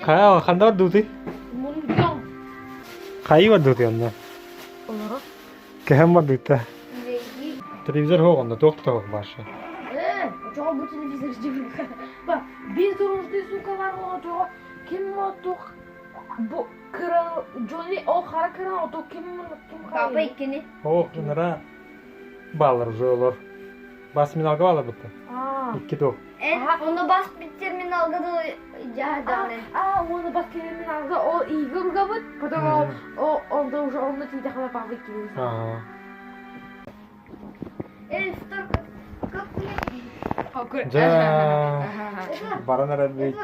Хайа, ханна бардыбытый? Хайыы бардыбытый онно? Олоро. Кэһэн бардыбыта. Телевизор суох онно, туох да суох баша. Э, очоҕо бу телевизор дьиҥ. Ба, бездорожный сука бар оҕотоҕо ким отух бу кыра Джонни ол хара кыра ото ким ким Папа иккини. Ох, дьоннора баалар уже олор. Бас миналга баалар бытта. А. Икки туох. Оны бас терминалга да жаһаданы. А, оны бас терминалга ол Игорьга потом ол ол онда уже онно тиийдэххэ папа иккини. Ага. Эй, только как мне? Дьэ, баран эрэрбит.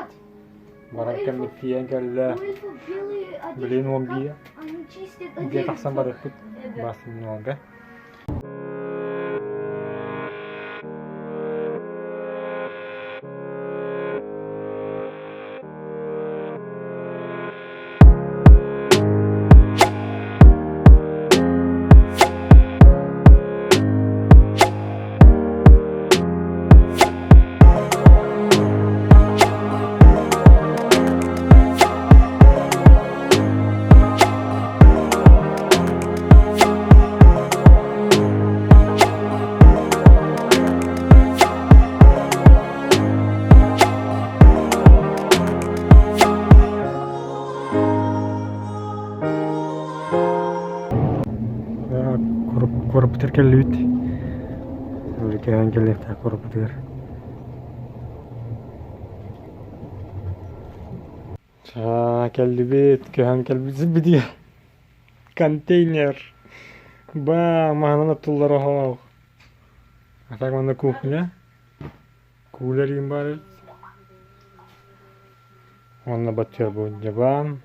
Баран кэммит тиийэн кэллэ. Билин уон биир. Биэ тахсан барыахпыт. Бас терминалга. Куораппытыгар кэллибит. Кэһэн кэлиэхтээх куораппытыгар. Кэллибит, көһөн кэлбит Контейнер. Ба, маһынан оттуллар оһох. А так манна кухня. Кулер им бар эбит. Уонна бачча бу дьыбаан.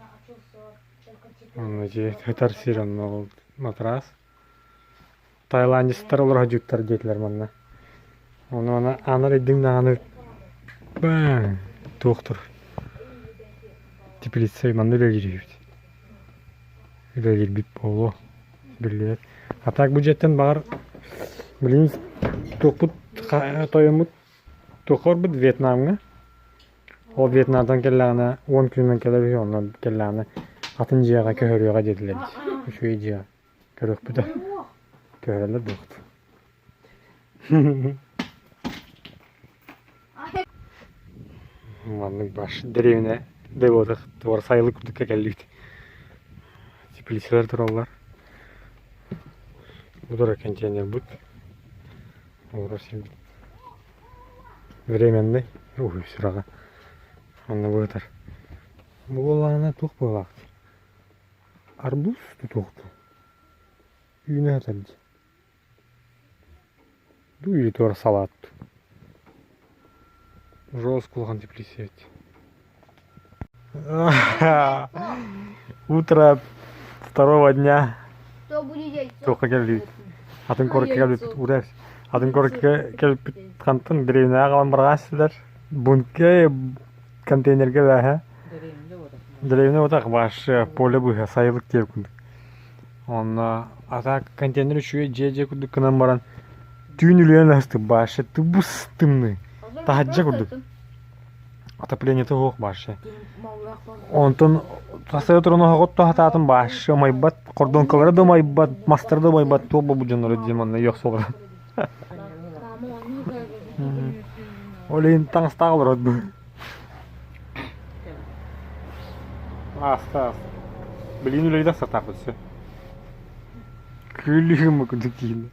Онно дьиэ сытар сир онно ол матрас. Таиландецтар олоро сылдьыбыттар диэтилэр манна. Ону аны аанар өйдүҥ даҕаны баҥ туохтур теплица манна үлэлиир Үлэлиирбит буолуо биллибэт. А так бу дьиэттэн баҕар билигин туохпут тойоммут туохха барбыт Вьетнамҥа. Ол Вьетнамтан кэллэҕинэ 10 күнүнэн кэлэр үһү онно кэллэҕинэ атын дьиэҕэ көһөрүөҕэ диэтилэр үчүгэй дьиэҕэ. Көрүөхпүт ээ. Көһөрөллөр буолуохт. Маннык баш дэриэбинэ дэбиотах туора сайылык курдукка кэллибит. Теплицалар тураллар. Бу тура контейнербут. Олорор сирбит. Временный. Уһуй сүрэҕэ. Онно быатар. Бу буоллаҕына туох буолаахтый? Арбуз тутуохтуу үүнэ сытар дии Дуу или туора салат Жестко улахан теплица эбит Утро второго дня туохха кэллибит атын куоракка кэлбиппит урэ атын куоракка кэлбиппит хантан дэриэбинэҕэ аҕалан быраҕааччылар бунке контейнергэ бээһэ Дэриэбинэ уотах вообще поле быыһа сайылык диэн курдук. Онно а так контейнер үчүгэй дьиэ-дьиэ курдук гынан баран түүн үлүйэн аһыстык вообще тыбыс тымныы. Таһырдьа курдук. Отоплениета суох вообще. Онтон тасыа туран оһоҕот туһатаатын вообще умайбат, хордуоҥкалара да умайбат, мастара да умайбат, туох буолбут дьонноро дии манна үөх суоҕа. Ол иһин таҥастаах олорор бу. Ааста ааста. Билигин үлэлии тахсыахтаахпыт все. Күллүгүм курдук киһини.